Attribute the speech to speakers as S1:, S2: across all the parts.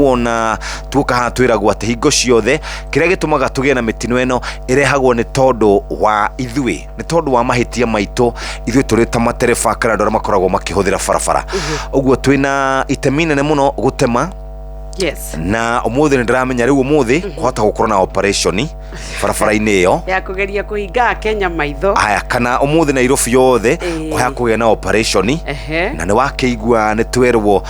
S1: Wona tuoka haha twĩragwo atĩ hingo ciothe kĩrĩa gĩtũmaga tũgĩe na mĩtino ĩno ĩrehagwo nĩ tondũ wa ithuĩ, nĩ tondũ wa mahĩtia maitũ ithuĩ tũrĩ ta matereba kana andũ arĩa makoragwo makĩhũthĩra barabara. Ũguo twĩna itemi inene mũno gũtema. Na ũmũthĩ nĩ ndĩramenya rĩu ũmũthĩ kwahota gũkorwo na operation barabara-inĩ ĩyo
S2: ya kũgeria kũhinga Akenya maitho.
S1: Aya, kana ũmũthĩ Nairobi yothe kũhaya kũgĩa na operation. Na nĩ wakĩigua nĩ twerwo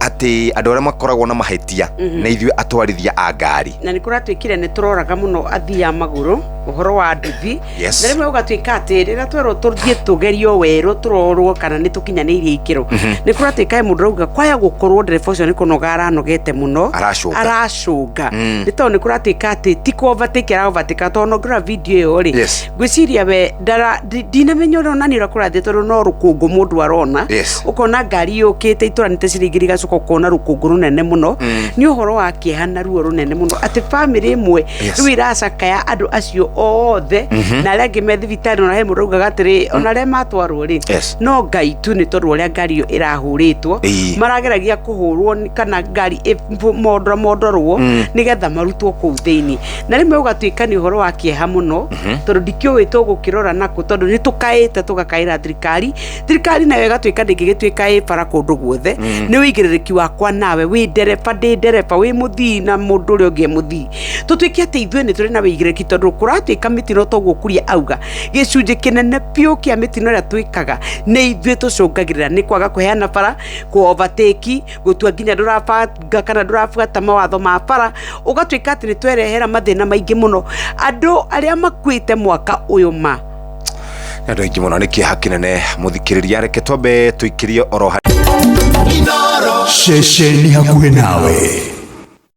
S1: atĩ andũ arĩa makoragwo na mahĩtia nĩ ithuĩ atwarithia a ngari.
S2: Na nĩ kũratuĩkire nĩ tũroraga mũno athii a magũrũ, ũhoro wa nduthi. Na rĩmwe ũgatuĩka atĩ rĩrĩa twerwo tũthiĩ tũgerio werũ, tũrorwo kana nĩ tũkinyanĩirie ikĩro, nĩ kũratuĩka he mũndũ ũrauga kwaya gũkorwo ndereba ũcio nĩ kũnoga aranogete mũno.
S1: Aracũnga.
S2: Aracũnga. Nĩ tondũ nĩ kũratuĩka atĩ ti kũ overtake ara overtake, tondũ ona ũngĩrora video ĩyo rĩ, ngwĩciria we ndara ndinamenya ũrĩa onani ũrĩa kũrathiĩ, tondũ no rũkũngũ mũndũ arona. Ũkona ngari yũkĩte itũranĩte ciringi igacoka ũkona rũkũngũ rũnene mũno. Nĩ ũhoro wa kĩeha na ruo rũnene mũno atĩ bamĩrĩ ĩmwe rĩu ĩracakaya andũ acio othe na arĩa angĩ me thibitarĩ. Ona he mũndũ augaga atĩrĩ, ona arĩa matwarwo rĩ, no Ngai tu, nĩ tondũ ũrĩa ngari ĩyo ĩrahũrĩtwo, marageragia kũhũrwo kana ngari ĩmondora mondorwo nĩgetha marutwo kũu thĩinĩ. Na rĩmwe ũgatuĩka nĩ ũhoro wa kĩeha mũno, tondũ ndikĩũĩ tũgũkĩrora nakũ, tondũ nĩ tũkaĩte tũgakaĩra thirikari, thirikari nayo ĩgatuĩka ndĩngĩgĩtuĩka ĩ bara kũndũ guothe. Nĩ ũigĩrĩrĩki wakwa nawe, wĩ ndereba, ndĩ ndereba, wĩ mũthii na mũndũ ũrĩa ũngĩ e mũthii, tũtuĩke atĩ ithuĩ nĩ tũrĩ na wĩigĩrĩrĩki, tondũ kũratuĩka mĩtino toguo Kuria auga, gĩcunjĩ kĩnene biũ kĩa mĩtino ĩrĩa twĩkaga nĩ ithuĩ tũcũngagĩrĩra, nĩ kwaga kũheana bara, kũ overtake, gũtua nginya ndũrabanga kana ndũrabuata mawatho ma bara, ũgatuĩka atĩ nĩ twerehera mathĩna maingĩ mũno, andũ arĩa makuĩte mwaka ũyũ ma.
S1: Nĩ andũ aingĩ mũno, nĩ kĩeha kĩnene mũthikĩrĩria. Reke twambe tũikĩrie oro
S3: ceceni hakuhĩ nawe.